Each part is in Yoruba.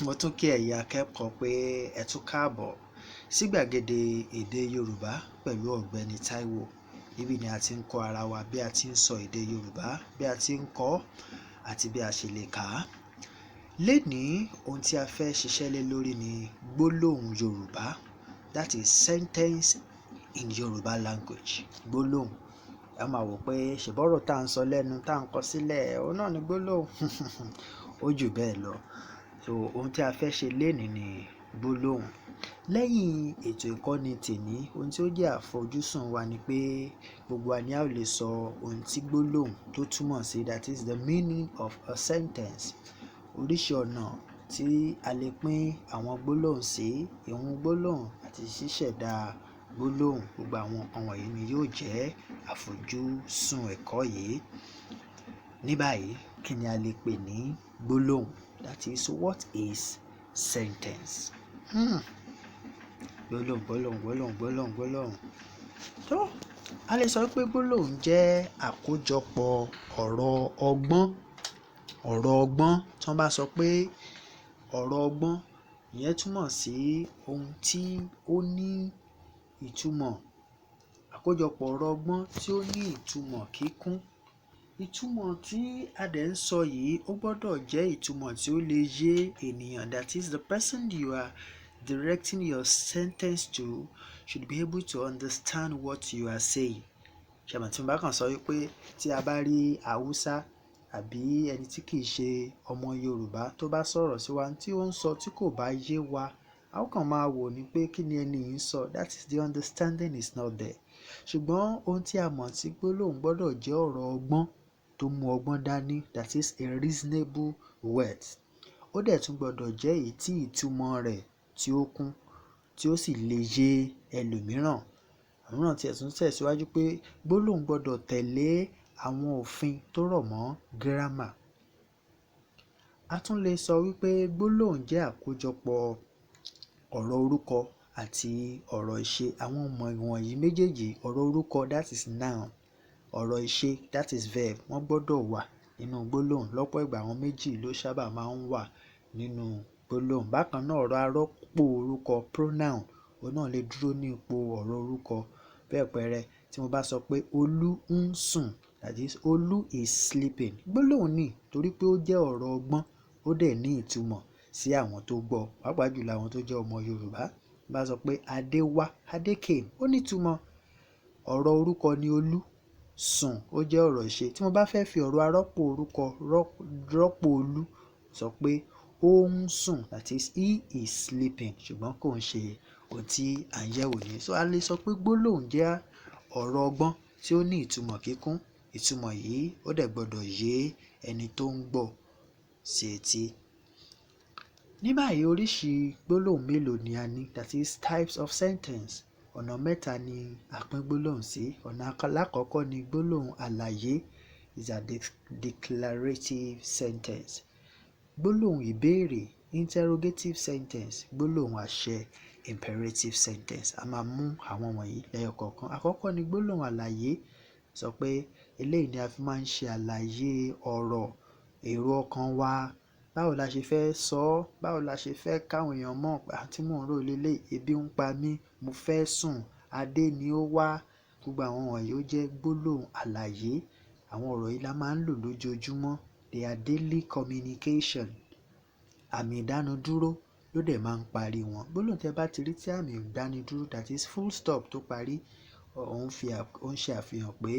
Mo tún kí ẹ̀yin akẹ́kọ̀ọ́ pé ẹ tún káàbọ̀ sí gbàgede èdè Yorùbá pẹ̀lú Ọ̀gbẹ́ni Taiwo. Níbí ni a ti ń kọ́ ara wa bí a ti ń sọ èdè Yorùbá, bí a ti ń kọ́ àti bí a ṣe lè kà á. Lénìí, ohun tí a fẹ́ ṣiṣẹ́ lé lórí ni gbólóhùn Yorùbá. That is sentence in Yoruba language. Gbólóhùn. Ẹ máa wò pé ṣèbọ́rọ̀ tá ń sọ lẹ́nu tá ń kọ sílẹ̀, òun náà ni gbólóhùn. Ó jù bẹ́ẹ̀ lọ. So ohun tí a fẹ́ ṣe lénìí ni gbólóhùn. Lẹ́yìn ètò ìkọ́ni tèní, ohun tí ó jẹ́ àfojúsùn wa ni pé gbogbo wa ni a ó lè sọ ohun tí gbólóhùn tó túmọ̀ sí, that is the meaning of a sentence. Oríṣi ọ̀nà tí a lè pín àwọn gbólóhùn sí, ìhun gbólóhùn àti ṣíṣẹ̀dá gbólóhùn. Gbogbo àwọn nǹkan wọ̀nyí ni yóò jẹ́ àfojúsùn ẹ̀kọ́ yìí. Ní báyìí, kí ni a lè pè ní gbólóhùn? That is, what is sentence? Gbólóhùn, gbólóhùn, gbólóhùn, gbólóhùn, gbólóhùn. Tó, a lè sọ pé gbólóhùn jẹ́ àkójọpọ̀ ọ̀rọ̀ ọgbọ́n. Ọ̀rọ̀ ọgbọ́n. Tí wọ́n bá sọ pé ọ̀rọ̀ ọgbọ́n, ìyẹn túmọ̀ sí ohun tí ó ní ìtumọ̀. Àkójọpọ̀ ọ̀rọ̀ ọgbọ́n tí ó ní ìtumọ̀ kíkún. Ìtumọ̀ tí a dẹ̀ ń sọ yìí, ó gbọdọ̀ jẹ́ ìtumọ̀ tí ó lè yé ènìyàn. That is, the person you are directing your sentence to should be able to understand what you are saying. Ṣé mo tí mo bá kàn sọ wípé tí a bá rí Hausa àbí ẹni tí kì í ṣe ọmọ Yorùbá tó bá sọ̀rọ̀ sí wa, tí ó ń sọ tí kò bá yé wa, a ó kàn máa wò ní pé kí ni ẹni yìí ń sọ. That is, the understanding is not there. Ṣùgbọ́n ohun tí a mọ̀ sí gbólóhùn gbọdọ̀ jẹ́ ọ̀rọ̀ ọgbọ́n tó mú ọgbọ́n dání. That is a reasonable word. Ó dẹ̀ tún gbọdọ̀ jẹ́ èyí tí ìtumọ̀ rẹ̀ tí ó kún, tí ó sì lè yé ẹlòmíràn. Àwọn mìíràn tí ẹ̀ tún tẹ̀síwájú pé gbólóhùn gbọdọ̀ tẹ̀lé àwọn òfin tó rọ̀ mọ́ grammar. A tún lè sọ wípé gbólóhùn jẹ́ àkójọpọ̀ ọ̀rọ̀ orúkọ àti ọ̀rọ̀ ìṣe. Àwọn ọ̀mọ̀ wọ̀nyí méjèèjì, ọ̀rọ̀ orúkọ, that is noun, ọ̀rọ̀ ìṣe, that is verb, wọ́n gbọdọ̀ wà nínú gbólóhùn. Lọ́pọ̀ ìgbà, àwọn méjì ló sábà máa ń wà nínú gbólóhùn. Bákan náà, ọ̀rọ̀ arọ́pò orúkọ, pronoun, òun náà lè dúró ní ipò ọ̀rọ̀ orúkọ. Bí àpẹẹrẹ, tí mo bá sọ pé Olú ń sùn, that is, Olú is sleeping. Gbólóhùn ni, torí pé ó jẹ́ ọ̀rọ̀ ọgbọ́n, ó dẹ̀ ní ìtumọ̀ sí àwọn tó gbọ́, pàápàá jùlọ àwọn tó jẹ́ ọmọ Yorùbá. Bá sọ pé Adé wá, Adé came, ó ní ìtumọ̀. Ọ̀rọ̀ orúkọ ni Olú, sùn ó jẹ́ ọ̀rọ̀ ìṣe. Tí mo bá fẹ́ fi ọ̀rọ̀ arọ́pò orúkọ rọ́pò Olú, sọ pé ó ń sùn, that is, he is sleeping, ṣùgbọ́n kò ń ṣe ohun tí à ń yẹ̀wò ní. So a lè sọ pé gbólóhùn jẹ́ ọ̀rọ̀ ọgbọ́n tí ó ní ìtumọ̀ kíkún. Ìtumọ̀ yìí ó dẹ̀ gbọdọ̀ yé ẹni tó ń gbọ́ sí etí. Ní báyìí, oríṣi gbólóhùn mélòó ni a ní? That is types of sentence. Ọ̀nà mẹ́ta ni a pín gbólóhùn sí. Ọ̀nà alákọ̀ọ́kọ́ ni gbólóhùn àlàyé, is a declarative sentence. Gbólóhùn ìbéèrè, interrogative sentence. Gbólóhùn àṣẹ, imperative sentence. A máa mú àwọn wọ̀nyí lẹ́yọ kọ̀ọ̀kan. Àkọ́kọ́ ni gbólóhùn àlàyé. Sọ pé eléyìí ni a fi máa ń ṣe àlàyé ọ̀rọ̀, èrò ọkàn wa. Báwo la ṣe fẹ́ sọ ọ́? Báwo la ṣe fẹ́ káwọn èèyàn mọ̀ pé àti mò ń rò lélẹ̀, ebi ń pa mí, mo fẹ́ sùn, Adé ni ó wá. Gbogbo àwọn wọ̀nyí ó jẹ́ gbólóhùn àlàyé. Àwọn ọ̀rọ̀ yìí la máa ń lò lójoojúmọ́. They are daily communication. Àmì ìdánudúró ló dẹ̀ máa ń parí wọn. Gbólóhùn tí ẹ bá ti rí tí àmì ìdánudúró, that is full stop, tó parí, ó ń ṣe àfihàn pé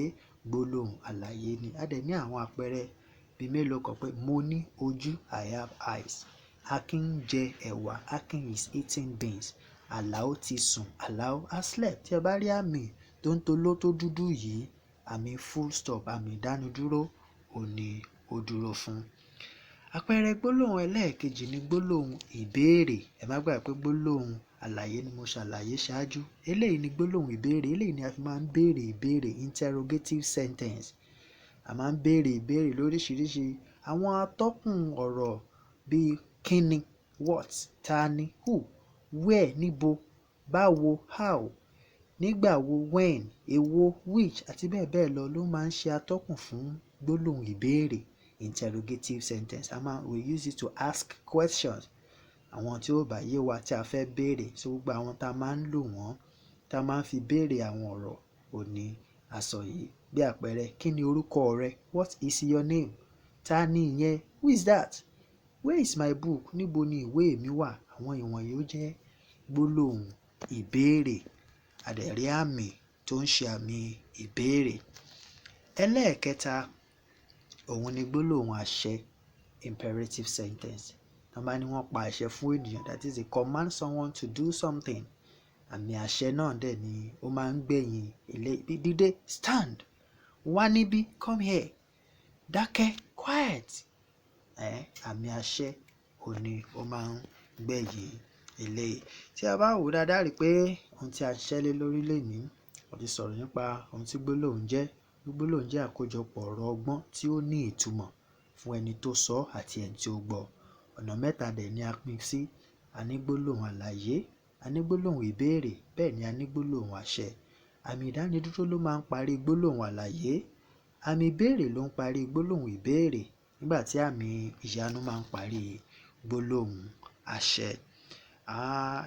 gbólóhùn àlàyé ni. A dẹ̀ ní àwọn àpẹẹrẹ bí mélòó kan pé mo ní ojú, I have eyes. Akin ń jẹ ẹ̀wà, Akin is eating beans. Àlàó ti sùn, Àlàó has slept. Tí ẹ bá rí àmì tó ń toló tó dúdú yìí, àmì full stop, àmì ìdánudúró, òun ní ó dúró fún. Àpẹẹrẹ gbólóhùn ẹlẹ́ẹ̀kejì ni gbólóhùn ìbéèrè. Ẹ má gbàgbé pé gbólóhùn àlàyé ni mo ṣàlàyé ṣáájú. Eléyìí ni gbólóhùn ìbéèrè. Eléyìí ni a fi máa ń béèrè ìbéèrè, interrogative sentence. A máa ń béèrè ìbéèrè lóríṣiríṣi. Àwọn atọ́kùn ọ̀rọ̀ bí kíni, what, tani, who, where, níbo, báwo, how, nígbà wo, when, èwo, which, àti bẹ́ẹ̀ bẹ́ẹ̀ lọ ló máa ń ṣe atọ́kùn fún gbólóhùn ìbéèrè, interrogative sentence. A máa we use it to ask questions. Àwọn tí ó bá yé wa tí a fẹ́ béèrè. So gbogbo àwọn tá a máa ń lò wọ́n, tá a máa ń fi béèrè àwọn ọ̀rọ̀ òní a sọ yìí. Bí àpẹẹrẹ, kí ni orúkọ rẹ? What is your name? Ta ni ìyẹn? Who is that? Where is my book? Níbo ni ìwé mi wà? Àwọn ìwọ̀nyí ó jẹ́ gbólóhùn ìbéèrè. A dẹ̀ rí àmì tó ń ṣe àmì ìbéèrè. Ẹlẹ́ẹ̀kẹta, òun ni gbólóhùn àṣẹ, imperative sentence. Tí wọ́n bá ní wọ́n pa àṣẹ fún ènìyàn, that is, they command someone to do something. Àmì àṣẹ náà dẹ̀ ni ó máa ń gbẹ̀yìn eléyìí. Dìde, stand. Wá níbí, come here. Dákẹ́, quiet. Àmì àṣẹ òun ni ó máa ń gbẹ̀yìn eléyìí. Tí a bá wò dáadáa, rí pé ohun tí a ṣiṣẹ́ lé lórí lónìí, a ti sọ̀rọ̀ nípa ohun tí gbólóhùn jẹ́. Gbólóhùn jẹ́ àkójọpọ̀ ọ̀rọ̀ ọgbọ́n tí ó ní ìtumọ̀ fún ẹni tó sọ àti ẹni tí ó gbọ́. Ọ̀nà mẹ́ta dẹ̀ ni a pín sí. A ní gbólóhùn àlàyé, a ní gbólóhùn ìbéèrè, bẹ́ẹ̀ ni a ní gbólóhùn àṣẹ. Àmì ìdánidúró ló máa ń parí gbólóhùn àlàyé. Àmì ìbéèrè ló ń parí gbólóhùn ìbéèrè, nígbà tí àmì ìyanu máa ń parí gbólóhùn àṣẹ.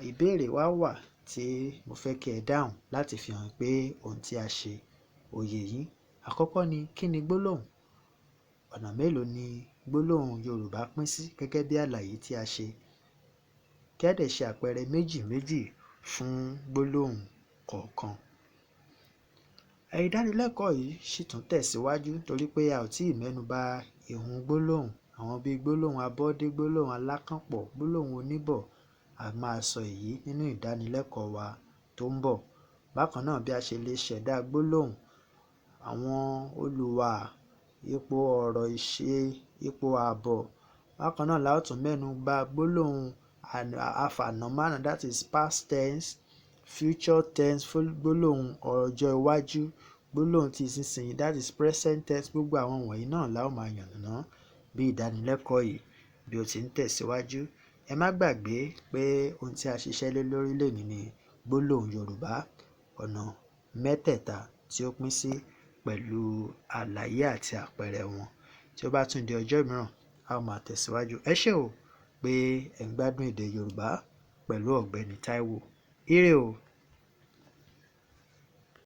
Ìbéèrè wá wà tí mo fẹ́ kí ẹ dáhùn láti fi hàn pé ohun tí a ṣe ó yé yín. Àkọ́kọ́ ni, kí ni gbólóhùn? Ọ̀nà mélòó ni gbólóhùn Yorùbá pín sí gẹ́gẹ́ bí àlàyé tí a ṣe? Kí a dẹ̀ ṣe àpẹẹrẹ méjì méjì fún gbólóhùn kọ̀ọ̀kan. Ìdánilẹ́kọ̀ọ́ yìí sì tún tẹ̀síwájú torí pé a ò tí ì mẹ́nu bà ìhun gbólóhùn, àwọn bíi gbólóhùn abọ́dé, gbólóhùn alákànpọ̀, gbólóhùn oníbọ̀. A máa sọ èyí nínú ìdánilẹ́kọ̀ọ́ wa tó ń bọ̀. Bákan náà, bí a ṣe lè ṣẹ̀dá gbólóhùn, àwọn olùwà, ipò ọ̀rọ̀ ìṣe, ipò ààbọ̀. Bákan náà la ó tún mẹ́nu bà gbólóhùn àfànàmánà, that is past tense, future tense, gbólóhùn ọjọ́ iwájú, gbólóhùn tí ìsinsìnyí, that is present tense. Gbogbo àwọn wọ̀nyí náà la ó máa yànnàná bí ìdánilẹ́kọ̀ọ́ yìí bí ó ti ń tẹ̀síwájú. Ẹ má gbàgbé pé ohun tí a ṣiṣẹ́ lé lórí lónìí ni gbólóhùn Yorùbá, ọ̀nà mẹ́tẹ̀ẹ̀ta tí ó pín sí pẹ̀lú àlàyé àti àpẹẹrẹ wọn. Tí ó bá tún di ọjọ́ mìíràn, a ó máa tẹ̀síwájú. Ẹ ṣé o pé ẹ̀ ń gbádùn èdè Yorùbá pẹ̀lú Ọ̀gbẹ́ni Taiwo. Ire o.